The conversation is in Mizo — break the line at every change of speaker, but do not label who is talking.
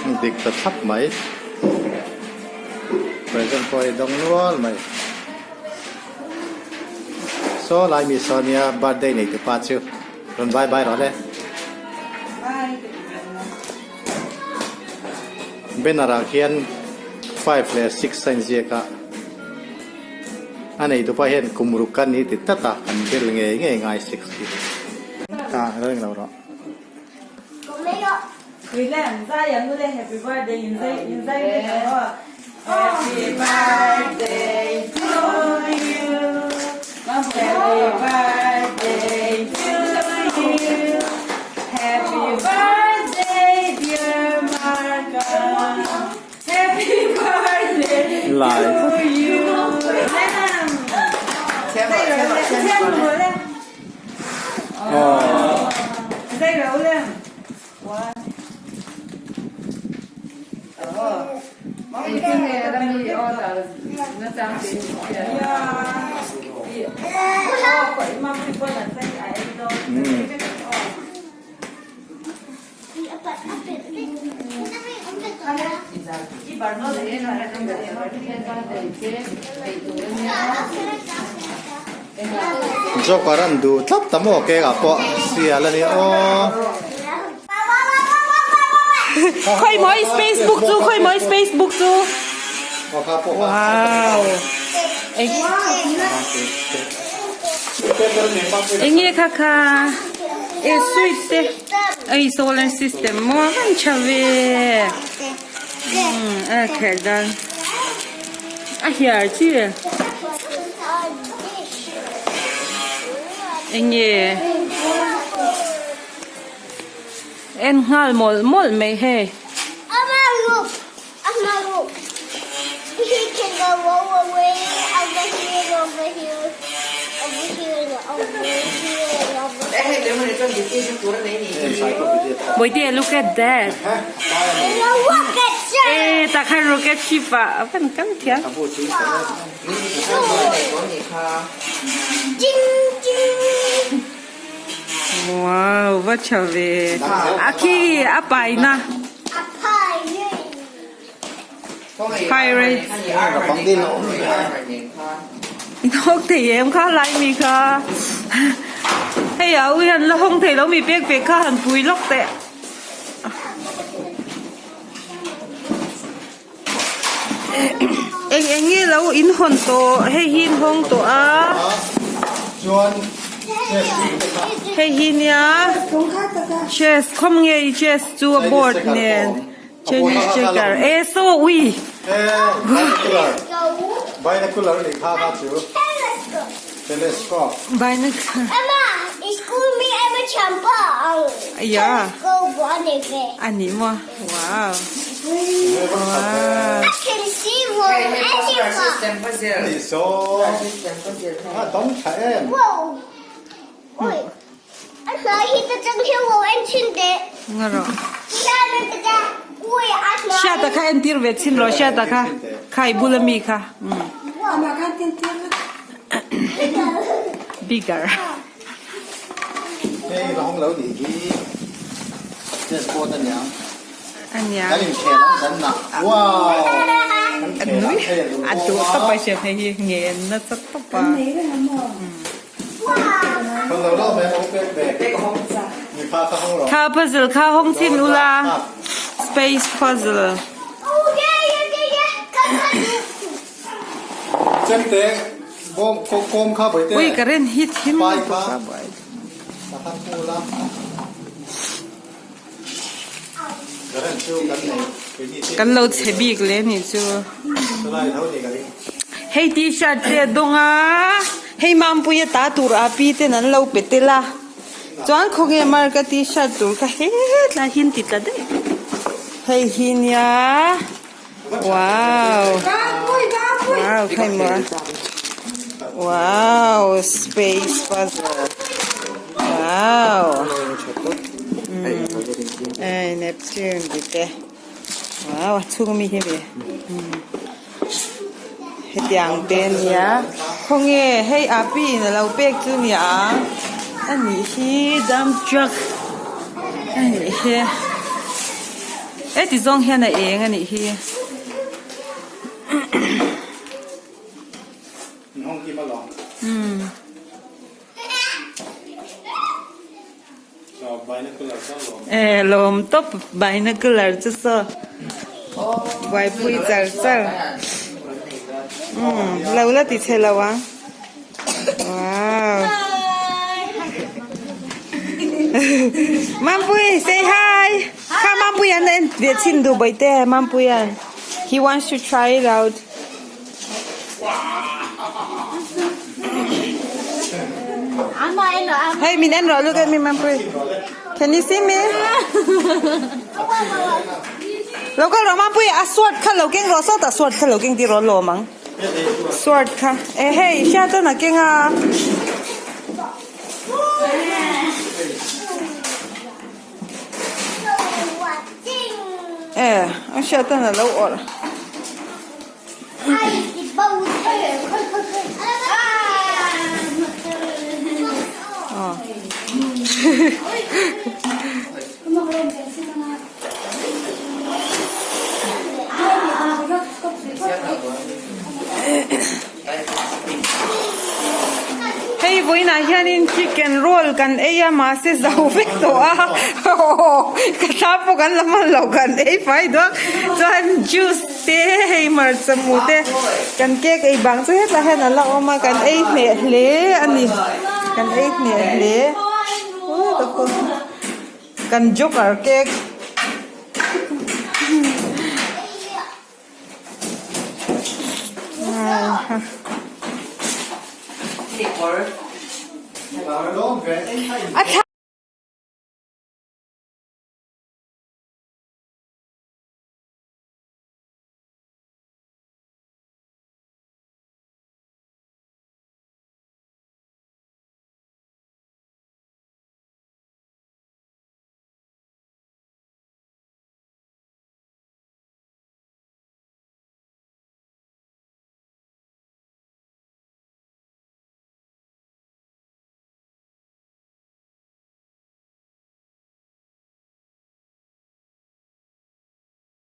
Dik ta thlap mai. Present pawh hi dawng nual mai. Saw lai mi saw nia birthday nei tupa chu rawn bye bye rawh le. Banner ah khian 5 leh 6 a inziak a. A nei tupa hian kum ruk ka ni ti tlat a, kan bel ngei ngei ngai 6 hi. Ah reng lo rawh. Lai. Joker an duh tlat ta maw kek ah pawh sial a ni aw.
Khawi maw i space book chu khawi maw i space book chu. Wow. Enge kha kha e sweet te ei solar system maw a van tha ve. Um a kher dan a hiar chi. Enge en nghal mawlh mawlh mai hei. Bawihte look at that e tah khan rocket ship ah a van kal thiam. Wow va tha ve a khi a paina Pirates Inhawk thei em kha lai mi kha hei a u hian la hawng thei lo mi pek pek kha han pui lawk teh. Eng eng nge lo in hawn tawh hei hi in hawng tawh a hei hi nia chess khawm nge i chess chu a board nen chinese checker e saw ui aiya a ni maw. Wow. Wow. Hriata kha entir ve chin rawh hriata kha kha i bula mi kha. Bigger.
Hei la hawng lo nih hi chessboard a niang.
A niang.
Kan inkhel ang kan nah. Wow! Kan khel ang hei a lung
A duh tawp a hriat hei hi ngen nasa tawp a.
Hawng lo lo mai hawng pek pek. Mi pa kha hawng lo.
Kha puzzle kha hawng chin ula. Space puzzle.
Chemte.
Ui current hi thim lutuk a buai kan lo chhe bik le nih chu hei t-shirt te a dawng a hei mampui a ta tur a pi ten an lo pe tel a chuan khawnge mark a t-shirt tur kha hetlai hi an ti tla daih hei hi nia. Wow Wow khai maw Wow space puzzle Wow Ei Neptune tih te Wow a chhung ami hi ve Hetiang te ania khawnge hei api in alo pek chu nia anih hi dump truck anih hi. Heti zawng hian a eng a nih hi. E lawm tawp binocular chu saw buaipui char char umm lo la ti chhe lo ang wow Mampui say hi kha Mampui an en ve chhin duh bawihte Mampui an he wants to try it out. Hey, min en rawh, look at me, Mampui. Can you see me? Lo kal rawh, Mampui, a sword kha lo keng rawh, sawtah sword kha lo keng tir rawh lawm ang. Sword kha. Eh, hei, hriat a keng a. Eh, a hriat a lo awrh. Hei vawiinah hianin chicken roll kan ei a mahse zo vek tawh a ka thla pawh kan la hman lo kan ei fai duak chuan juice te hei hmarcha mu te kan cake ei bang chu hetlai hian a la awm a kan ei hneh hle a ni kan ei hneh hle kan joker cake. A thla.